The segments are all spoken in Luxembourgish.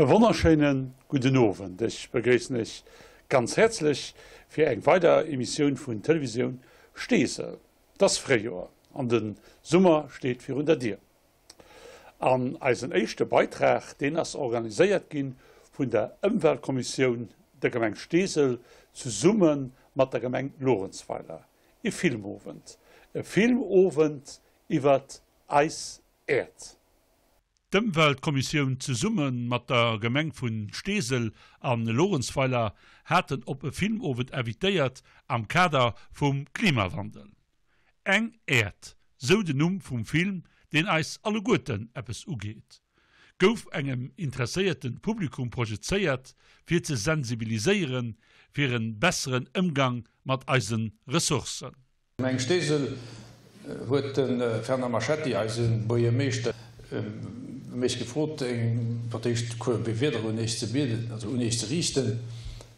E wonnerschéinen gudden Owend. Ech begréissen Iech ganz häerzlech fir eng weider Emissioun vun Televisioun Steesel. Et ass Fréijoer an de Summer steet virun der Dier. An eisen éischte Beitrag, deen ass organiséiert gi vun der Ëmweltkommissioun der Gemeng Steesel zesumme mat der Gemeng Luerenzweiler. E Filmowend. E Filmowend iwwert eis Äerd. D'Ëmweltkommissioun zesumme mat der Gemeng vu Steesel a Lorentzweiler haten op e Filmowend invitéiert am Kader vum Klimawandel. Eng Äerd, sou den Numm vum Film, deen eis alleguerten eppes ugeet, gouf engem interesséierte Publikum projezéiert, fir ze sensibiliséiere fir e besseren Ëmgang mat eise Ressourcen. Gemeng Steesel huet de Fernand Marchetti, eise Buergermeeschter, mech gefrot, fir d'éischt e puer Wierder un Iech ze bieden, also un Iech ze riichten.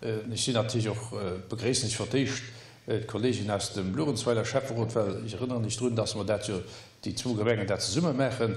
Ech sinn natierlech och, begréissen ech fir d'éischt d'Kollegen aus dem Luerenzweiler Schäfferot, well ech erënneren Iech drun, dass mer dat jo, déi zwou Gemengen, dat zesumme maachen.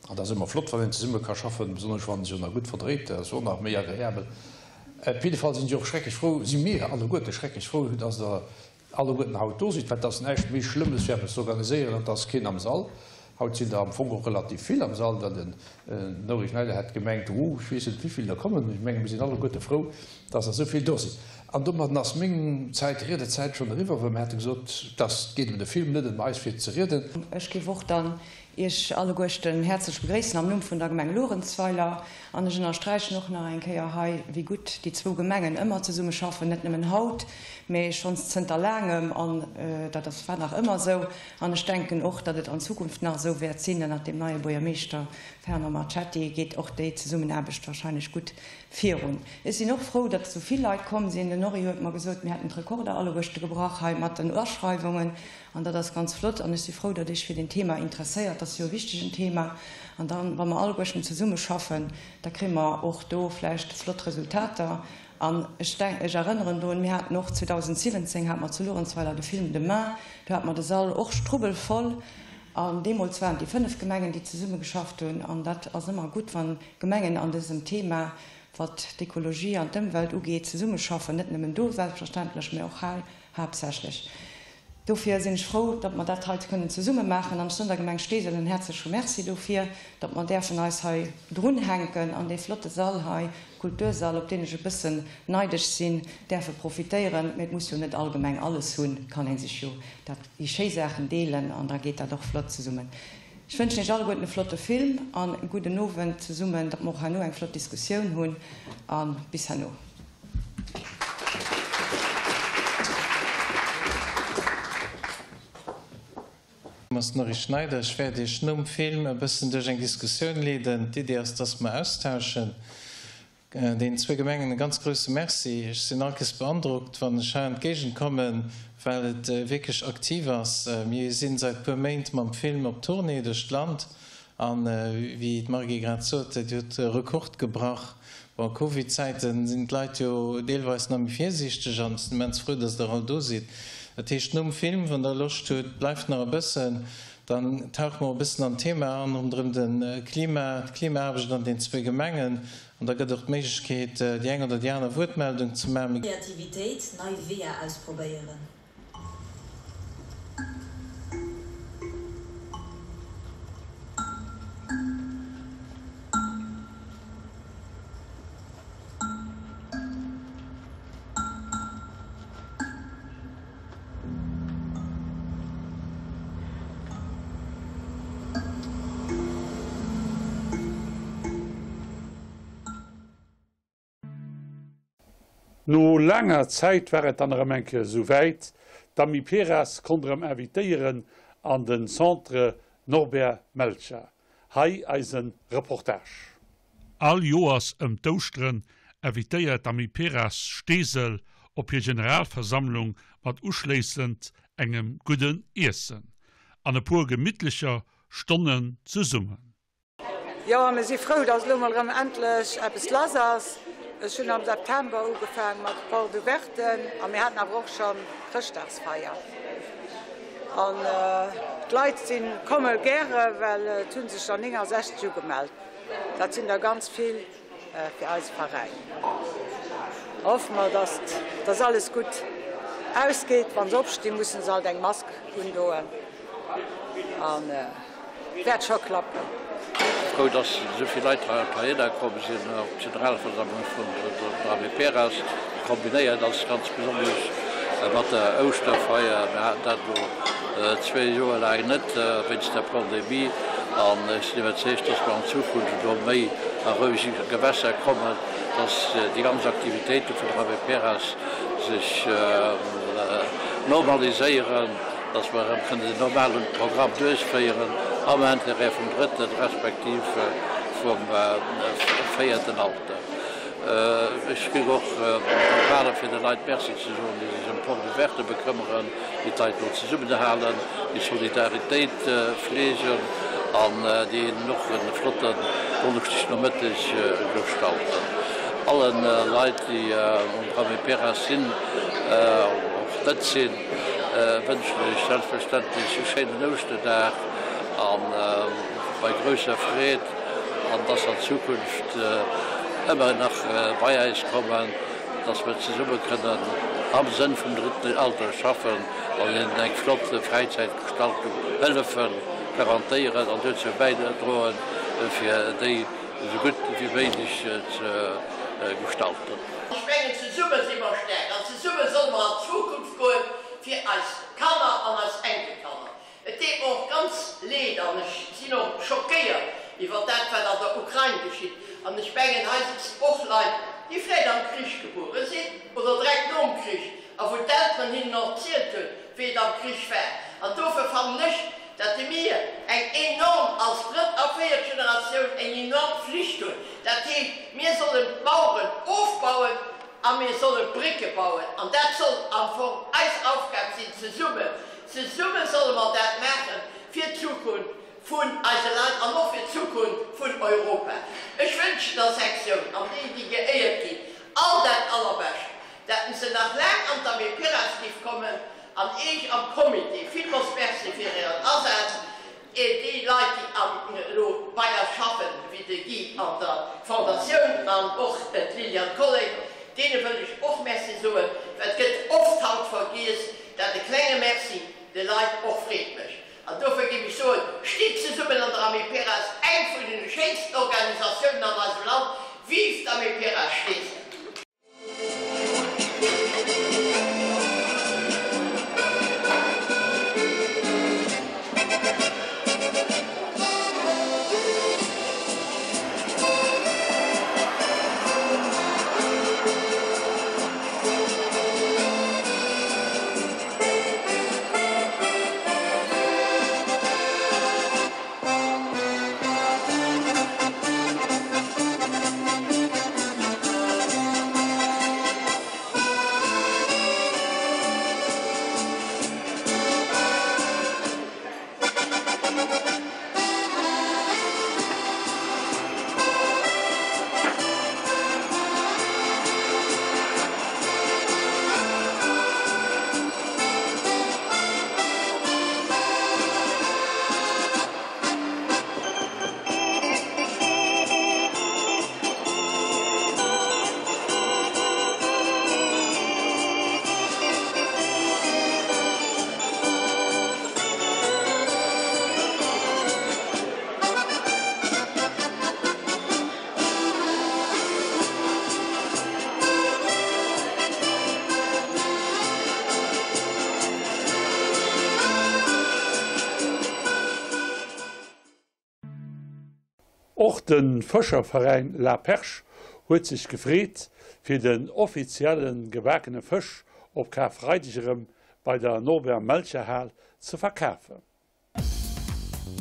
An dat ass ëmmer flott, wann een zesumme ka schaffen, besonnesch wann een sech och nach gutt verdréit, dat ass och nach méi agreabel. Op jidde Fall sinn ech och schrecklech frou, si mir alleguerte schrecklech frou, dass Der alleguerten haut do sidd, well et ass näischt méi Schlëmmes fir eppes ze organiséieren an et ass keen am Sall. Haut sinn der am Fong och relativ vill am Sall, well den Norry Schneider hat gemengt, oh, ech weess net wéivill der kommen. Ech menge mir sinn alleguerte frou, dass der esou vill do sinn. An domadden ass meng Zäit, Riedezäit schonn eriwwer, well mir hate gesot, dass et geet ëm de Film, net ëm eis fir ze rieden. Ech géif och dann Iech alleguerten häerzlech begréissen am Numm vun der Gemeng Luerenzweiler. An ech ënnersträichen och nach eng Kéier hei, wéi gutt déi zwou Gemengen ëmmer zesumme schaffen, net nëmmen haut, mä schonns zënter laangem. An dat ass, war nach ëmmer esou. An ech denken och, datt et an Zukunft nach esou wäert sinn. Ënnert deem neie Buergermeeschter Fernand Marchetti geet och déi Zesummenaarbecht wahrscheinlech gutt virun. Ech sinn och frou, datt esou vill Leit komm sinn. Den Norry huet mer gesot, mir hätten d'Rekorder alleguerste gebrach hei mat den Aschreiwungen. An dat ass ganz flott. An ech si frou, datt Iech fir deen Thema interesséiert. Dat ass jo e wichtegen Thema. An dann, wa mer alleguerten zesumme schaffen, da kréie mer och do vläicht flott Resultater. An ech denk, ech erënneren drun, mir haten och 2017 hate mer zu Luerenzweiler de Film Demain, do hate mer de Sall och strubbelvoll. An deemools waren et déi 5 Gemengen, déi zesumme geschafft hunn. An dat ass ëmmer gutt, wann Gemengen an dësem Thema, wat d'Ekologie an d'Ëmwelt ugeet, zesummeschaffen, net nëmmen do selbstverständlech, mä och hei haaptsächlech. Dofir sinn ech frou, datt mer dat hei kënnen zesumme maachen an ech soen der Gemeng Steesel en häerzleche Merci dofir, datt mer däerfen eis hei drunhänken an dee flotte Sall hei, Kultursall, op deen ech e bëssen neidesch sinn, däerfe profitéieren. Mee et muss jo net all Gemeng alles hunn, et kann ee sech jo dat, déi schéi Saachen deelen an da geet dat och flott zesummen. Ech wënschen Iech alleguerten e flotte Film an e gudden Owend zesummen, datt mer och herno eng flott Diskussioun hunn a bis herno. Ass d'Marie Schneider. Ech wäert Iech nom Film e bëssen duerch eng Diskussioun leeden. D'Idee ass, dass mer austauschen. Deenen zwou Gemengen e ganz grousse Merci. Ech sinn all Kees beandrockt, wann ech hei an d'Géigend kommen, well et wierklech aktiv ass. Mir si seit puer Méint mam Film op Tournée duerch d'Land An wéi d'Marguy grad sot, Dir hutt e Rekord gebrach. Bon, a Covid-Zäite sinn d'Leit jo deelweis nach méi virsiichteg an ech sinn immens frou, dass Der all do sidd. Dat heescht, nom Film, wann Der Loscht hutt, bleift nach e bëssen, dann tauche mer e bëssen an d'Thema an ronderëm de Klima, d'Klimaaarbecht an den zwee Gemengen. An da gëtt och d'Méiglechkeet, déi eng oder déi aner Wuertmeldung ze maachen. Kreativitéit, nei Weeër ausprobéieren. No laanger Zäit war et dann erëm eng Kéier esou wäit, d'Amiperas konnt erëm invitéieren an den Centre Norbert Melcher. Hei eisen Reportage. All Joers ëm d'Ouschteren invitéiert d'Amiperas Steesel op hir Generalversammlung mat uschléissend engem gudden Iessen an e puer gemittlecher Stonnen zesummen. Jo, mir si frou, dass elo mol erëm endlech eppes lass ass. Ech hunn am September ugefaang mat Porte Ouverten a mir haten awer och schonn Chrëschtdagsfeier. An d'Leit si komme gäre, well et hu sech der 69 ugemellt. Dat sinn der ganz vill. fir eise Veräin. Hoffe mer, dass dass alles gutt ausgeet. Wann se opstinn, mussen se alt eng Mask undoen an wäert scho klappen. Frou dass esou vill Leit heihinner komm sinn op d'Generalversammlung vun der Amiperas. Kombinéiert ass ganz besonnesch mat der Ouschterfeier. Mir haten dat elo zwee Joer laang net wéinst der Pandemie an ech sinn iwwerzeegt, dass mer an Zukunft elo méi a roueg Gewässer kommen, dass déi ganz Aktivitéite vun der Amiperas sech normaliséieren, dass mer erëm kënnen den normale Programm duerchféieren am Intérêt vum drëtten respektiv vum véierten Alter. Ech géif och erlaben, fir de Leit Merci ze soen, déi sech ëm d'Porte ouverte bekëmmeren, déi d'Leit do zesummenhalen, déi Solidaritéit fleegen an déi hinnen och e flotten Donneschdegnomëtteg gestalten. Alle Leit, déi um Amiperas sinn, och net sinn, wënschen ech selbstverständlech e schéinen Ouschterdag a bei grousser Freed. an dass an Zukunft ëmmer nach bei eis kommen, dass mer zesumme kënnen am Sënn vum drëtten Alter schaffen an hinnen eng flott Fräizäitgestaltung hëllefen, garantéieren an dozou bäidroen, fir déi esou gutt wéi méiglech ze gestalten. Ech mengen, zesumme si mer staark an zesumme solle mer an d'Zukunft goen, fir eis Kanner an eis Enkelkanner. Et deet mer och ganz leed an ech sinn och schockéiert iwwer dat, wat an der Ukrain geschitt. An ech mengen, hei sëtzen och Leit, déi vläicht am Krich gebuere sinn oder direkt nom Krich a wou d'Elteren hinnen och erzielt hunn, wéi et am Krich war. An dofir fannen ech, datt mir eng enorm, als drëtt a véiert Generatioun, eng enorm Pflicht hunn. Dat heescht, mir sollen d'Maueren ofbauen a mir solle Brécke bauen. An dat soll am Fong eis Aufgab sinn, zesummen. Zesumme solle mer dat maache fir d'Zukunft vun eise Leit an och fir d'Zukunft vun Europa. Ech wënschen der Sektioun an deenen, déi geéiert ginn, all dat Allerbescht, dat se nach laang an d'Amiperas giff kommen an Eech am Comité villmools Merci fir Ären Asaz. Déi Leit, déi elo bei eis schaffen, wéi de Guy an der Fondatioun an och d'Liliane Kollek, deene wëll ech och Merci soen, well et gëtt oft haut vergiess, dat e klenge Merci de Leit och Freed mécht. An dofir géif ech soen, Stitt zesummen an der Amiperas, eng vun den schéinsten Organisatiounen an eisem Land. Vive d'Amiperas Steesel! Och de Fëscherveräin La Perche huet sech gefreet, fir den offizielle gebakene Fësch op Karfreideg erëm bei der Norbert Melcher Hal ze verkafen.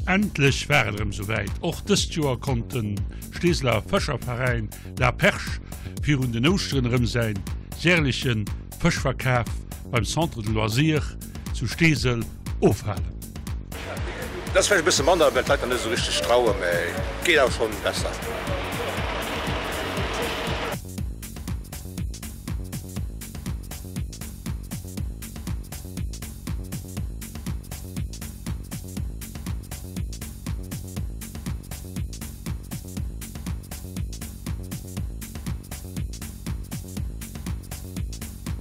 Endlech war et erëm souwäit, och dëst Joer konnt de Steeseler Fëscherveräin La Perche virun den Ouschteren erëm säin järleche Fëschverkaf beim Centre de Loisirs zu Steesel ofhalen. Et ass vläicht e bësse manner, well d'Leit nach net esou richteg trauen, mä geet awer schonn besser.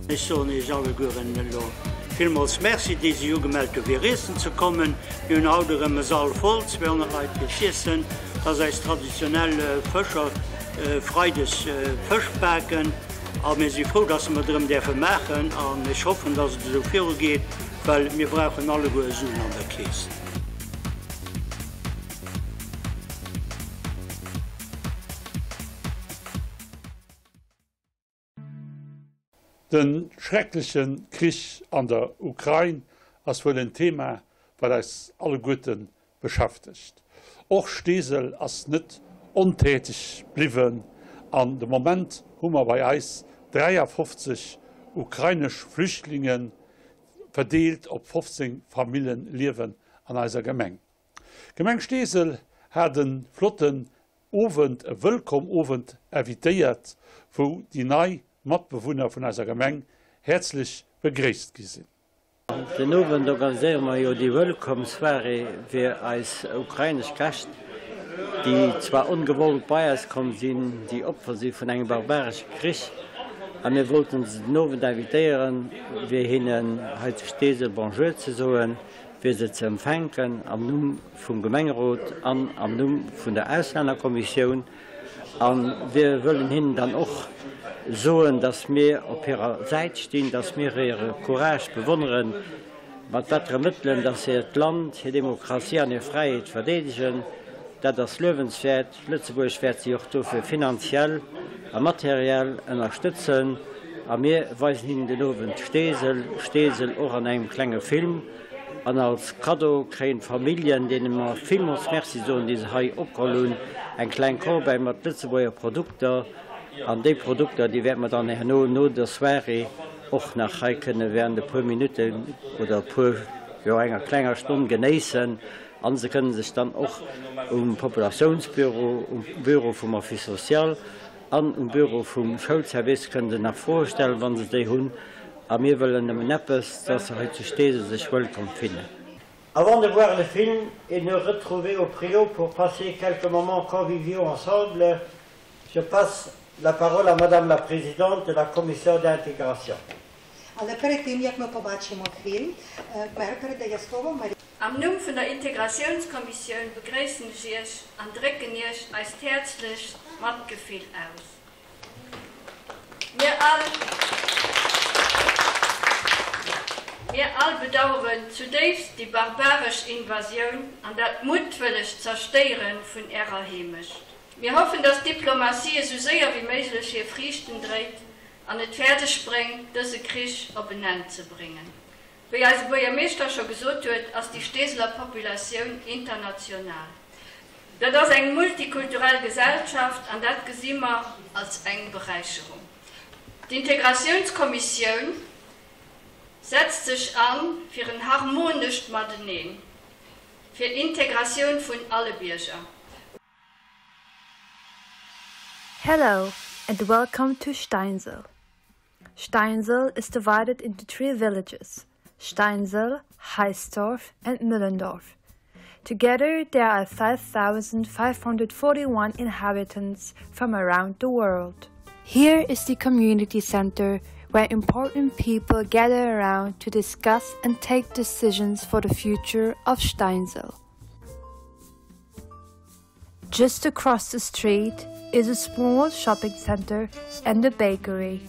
Ech soen Iech allegueren elo villmools Merci, déi sech ugemellt hu fir iessen ze kommen. Mir hunn haut erëm e Sall voll, 200 Leit fir z'iessen. Dat ass eis traditionell Fëscher Freides Fëschbaken a mir si frou, dass mer et erëm däerfe maachen an ech hoffen, dass et esou viru geet, well mir brauchen alleguer Suen an der Keess. De schreckleche Krich an der Ukrain ass wuel en Thema, wat eis alleguerte beschäftegt. Och Steesel ass net ontäteg bliwwen an de Moment hu mer bei eis 53 ukrainesch Flüchtlinge verdeelt op 15 Famillen liewen an eiser Gemeng. D'Gemeng Steesel hat e flotten Owend, e Wëllkomm-Owend invitéiert, wou déi nei Matbewunner vun eiser Gemeng häerzlech begréisst gi sinn. Den Owend organiséiere mer jo déi Wëllkomm-Soirée fir eis ukrainesch Gäscht, déi zwar ongewollt bei eis komm sinn, déi Opfer si vun engem barbaresche Krich. A mir wollten se den Owend invitéieren, fir hinnen hei zu Steesel Bonjour ze soen, fir se ze empfänken am Numm vum Gemengerot an am Numm vun der Auslännerkommissioun. A mir wëllen hinnen dann och soen, dass mir op hirer Säit stinn, dass mir hire Courage bewonneren, mat wattere Mëttelen dass se hiert Land, hir Demokratie an hir Fräiheet verdeedegen. Dat ass luewenswäert. Lëtzebuerg wäert si och dofir finanziell a materiell ënnerstëtzen. A mir weisen hinnen den Owend Steesel, Steesel och an engem klenge Film. An als Kaddo kréien d'Familljen, deene mer villmools Merci soen, déi se hei opgeholl hunn, eng kleng Corbeille mat Lëtzebuerger Produkter. An déi Produkter, déi wäerte mer dann herno no der Soirée och nach hei kënne während e puer Minutten oder e puer, jo enger klenger Stonn genéissen. A se kënne sech dann och um Populatiounsbüro, um Büro vum Office social an um Büro vum Schoulservice kënne se nach Froe stellen, wa se déi hunn. A mir wëllen nëmmen eppes, dass se hei zu Steesel sech wëllkomm fillen. Avant de voir le film et nous retrouver au Préau pour passer quelques moments conviviaux ensemble, je passe la parole à Madame la Présidente de la Commission d'intégration. Але перед тим, як ми побачимо фільм, мер передає слово Марі. Am Numm vun der Integratiounskommissioun begréissen ech Iech an drécken Iech eist häerzlechst Matgefill aus. Mir all, mir all bedaueren zudéifst déi barbaresch Invasioun an dat muttwëllegt Zerstéiere vun Ärer Heemecht. Mir hoffen, dass d'Diplomatie esou séier wéi méiglech hir Friichten dréit an et fäerdeg bréngt, dëse Krich op en Enn ze bréngen. Wéi eise Buergermeeschter scho gesot huet, ass déi Steeseler Populatioun international. Dat ass eng multikulturell Gesellschaft an dat gesi mer als eng Beräicherung. D'Integratiounskommissioun setzt sech an fir en harmonescht Mateneen, fir Integratioun vun alle Bierger. Hello and welcome to Steinsel. Steinsel is divided into three villages: Steinsel, Heisdorf and Müllendorf. Together there are 5541 inhabitants from around the world. Here is the community center where important people gather around to discuss and take decisions for the future of Steinsel. Just across the street is a small shopping center and a bakery.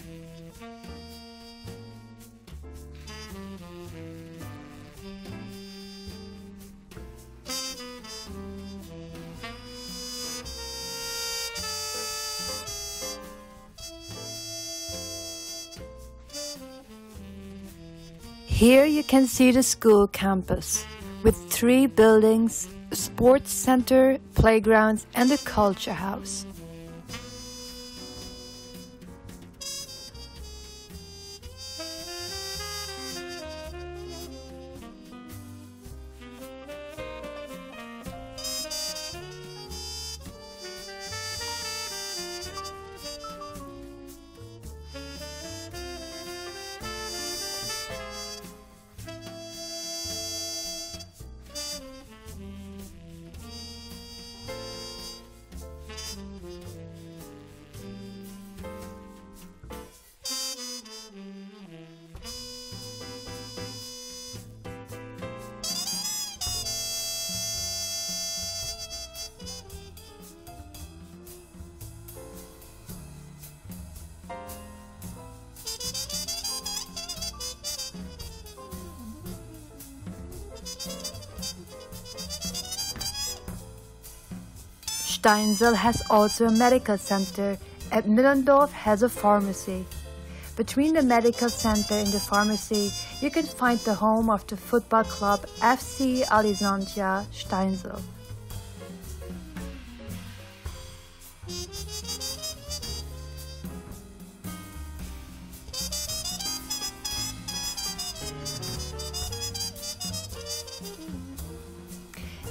Here you can see the school campus with three buildings, a sports center, playgrounds and a culture house. Steinsel has also a medical center and Millendorf has a pharmacy. Between the medical center and the pharmacy, you can find the home of the football club FC Alexandria Steinsel.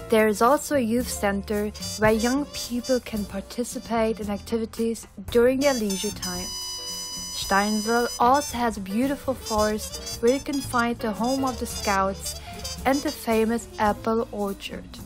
There is also a youth center where young people can participate in activities during their leisure time. Steinsel also has a beautiful forest where you can find the home of the scouts and the famous apple orchard.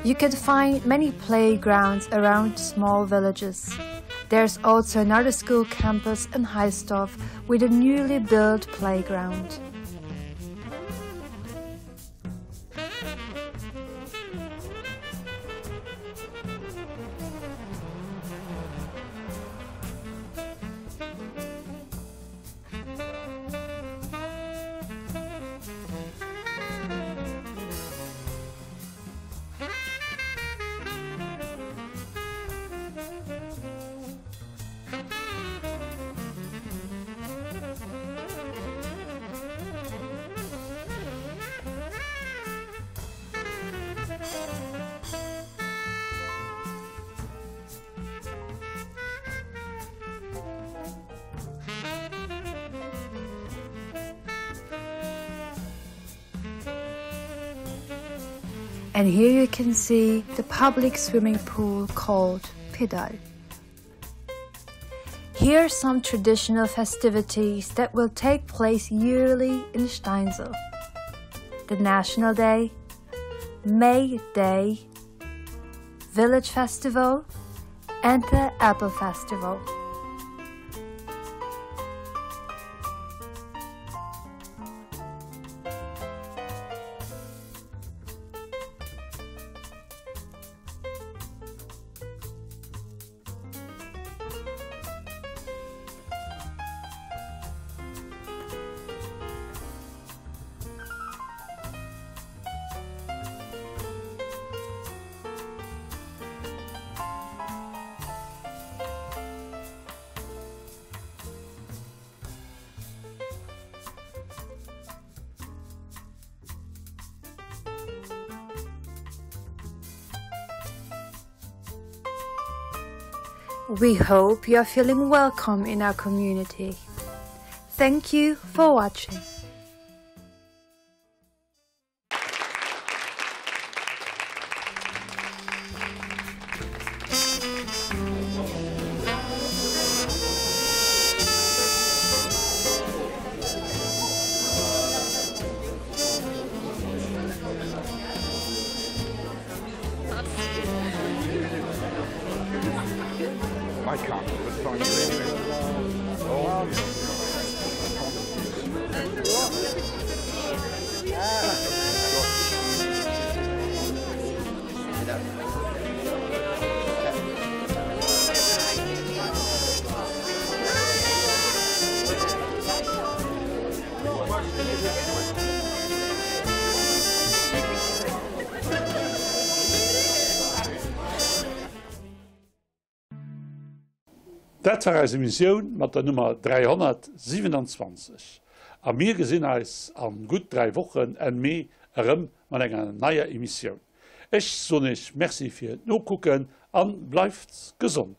You can find many playgrounds around small villages. There's also another school campus in Heisdorf with a newly built playground. And here you can see the public swimming pool called Pedal. Here are some traditional festivities that will take place yearly in Steinsel. The National Day, May Day, Village Festival and the Apple Festival. We hope you are feeling welcome in our community. Thank you for watching. I can't but anyway. Oh. Dat war eis Emissioun mat der Nummer 327 a mir gesinn eis an gutt 3 Wochen, Enn Mee, erëm mat enger neier Emissioun. Ech soen iech Merci fir d'Nokucken an bleift gesond.